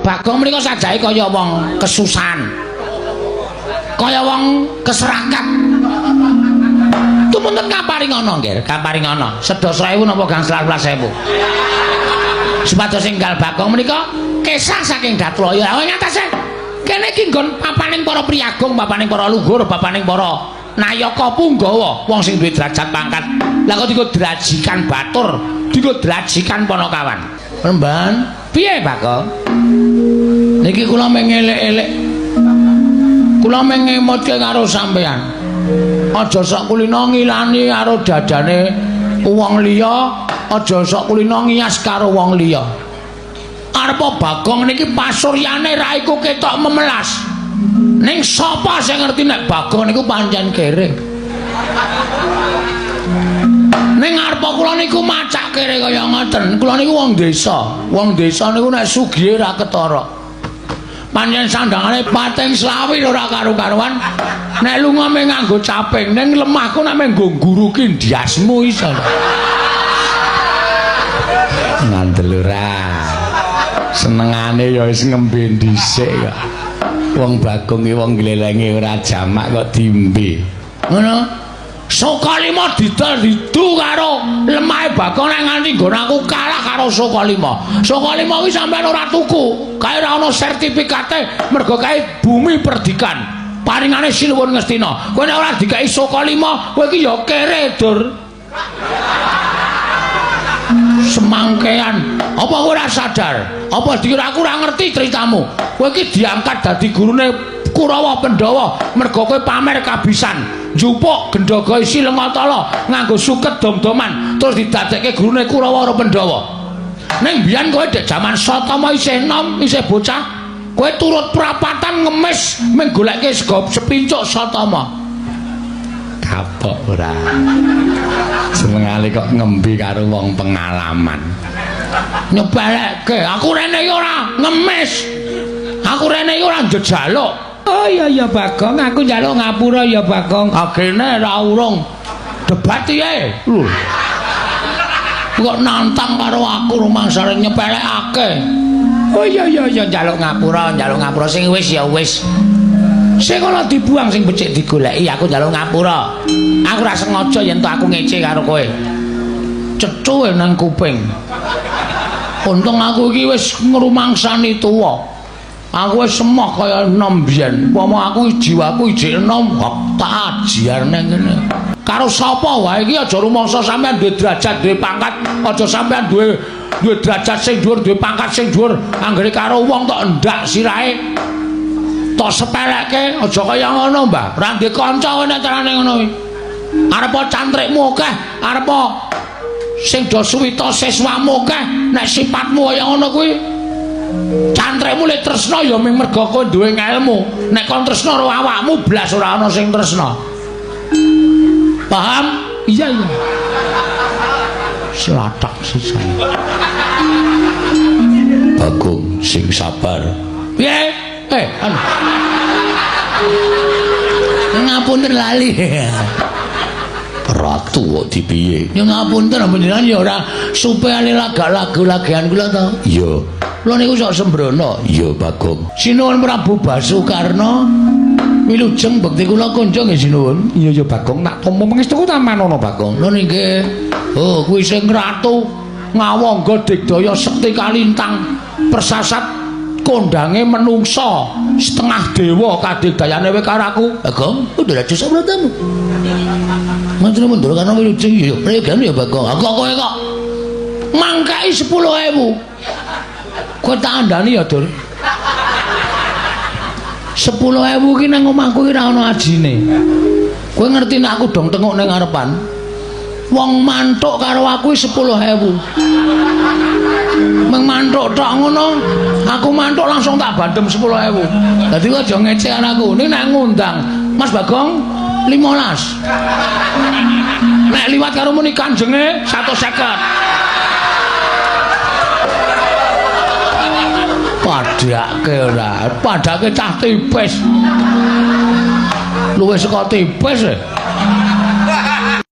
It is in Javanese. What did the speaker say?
Bagong menika sajae kaya wong kesusahan. Kaya wong keserakat. Tumunten kaparingana, Nggih, kaparingana. Sedasa ewu napa gangsal welas ewu. Supados enggal Bagong menika kesah saking Datlaya. Ing atase kene iki nggon papaning para priyagung, papaning para luhur, papaning para nayaka punggawa, wong sing duwe derajat pangkat. Lah kok dienggo drajikan batur, dienggo drajikan panakawan. Remban, piye Bagong? Niki kula mung elek-elek. Kula mung ngemutke karo sampean. Aja sok kulina ngilani karo dadane wong liya, aja sok kulina ngiyas karo wong liya. Arepa Bagong niki pasuryane raiku ketok memelas. Ning sapa sing ngerti nek Bagong niku pancen kere? Ning arepa kula niku macak kere kaya ngoten. Kula niku wong desa. Wong desa niku nek sugihe ra ketara. Pancen sandangane pating slawi ora karu-karuan. Nek lunga mung nganggo caping, ning lemahku nek mung nggo ngguruki ndiasmu iso. Ngandel ora. Senengane ya wis ngembe dhisik kok. Wong Bagong ki wong glelenge ora jamak kok diombe. Ngono. Sukalima didol didu karo lemahe Bagong nek nganti nggon aku kalah karo Sukalima. Sukalima kuwi sampean ora tuku, kae ora ana sertifikate mergo kae bumi perdikan. Paringane Sinuwun Ngastina. Kowe nek ora dikai Sukalima, kowe iki ya kere, Dur. Semangkean. Apa kowe ora sadar? Apa dikira aku ora ngerti ceritamu? Kowe iki diangkat dadi gurune Kurawa Pandhawa mergo kowe pamer kabisan. Njupuk gendhaga isi lengatala nganggo suket dom-doman terus didadekke gurune Kurawa karo Pandhawa. Ning biyen kowe dek jaman Satama isih enom, isih bocah, kowe turut prapatan ngemis mung goleke sego sepincuk Satama. Kapok ora. Senengane kok ngembe karo wong pengalaman. Nyepelekke, aku rene iki ora ngemis. Aku rene iki ora njejaluk. Oh iya iya Bagong, aku njaluk ngapura ya Bagong. Agene ra urung debat piye? Lho. Kok nantang karo aku rumangsane nyepelekake. Oh iya iya iya njaluk ngapura sing wis ya wis. Sing ana dibuang sing becik digoleki, aku njaluk ngapura. Aku ora sengaja yen to aku ngece karo kowe. Cecuwe nang kuping. Untung aku iki wis ngrumangsani tuwa. Aku wis emoh kaya enom biyen. Upama aku jiwaku ijik enom, tak ajiar nang kene. Karo sapa wae iki aja rumangsa sampean duwe derajat, duwe pangkat, aja sampean duwe duwe derajat sing dhuwur, duwe pangkat sing dhuwur, anggere karo wong tok endak sirahe. Tok sepelekke, aja kaya ngono, Mbah. Ora ndek kanca kowe nek carane ngono kuwi. Arepa cantrikmu akeh, arepa sing do suwita siswamu akeh, nek sipatmu kaya ngono kuwi cantrikmu le tresna ya mung merga kowe duwe ngelmu. Nek kon tresna karo awakmu blas ora ana sing tresna. Paham? Iya iya. Selatak sisan. Bagong sing sabar. Piye? Anu. Ngapunten lali. Ratu kok dipiye? Ya ngapunten panjenengan ya ora supaya lagak lagu-lagian kula to. Iya. Kula niku sok sembrono. Iya, Bagong. Sinuwun Prabu Basukarna. Wilujeng bekti kula konco nggih sinuwun. Iya ya Bagong, tak tampa pangestuku tamanono Bagong. Lho nggih. Oh, kuwi sing ratu ngawangga digdaya sekti kalintang persasat kondange menungsa setengah dewa kadigdayane kowe karo aku. Bagong, udah raja sabratamu. Mantune mundur karena wilujeng ya pregan ya Bagong. Aku kowe kok mangkai 10.000. Kowe tak andani ya, Dur. 10.000 ki nang omahku ki ora ana ajine. Kowe ngerti nek aku dong tenguk ning ngarepan. Wong mantuk karo aku 10.000. Meng mantuk tok ngono, aku mantuk langsung tak bandem 10.000. Dadi kok aja ngece aku. Ning nek ngundang Mas Bagong 15. Nek liwat karo muni kanjenge 150. Padhake ora, padhake cah tipis. Luwih saka tipis e.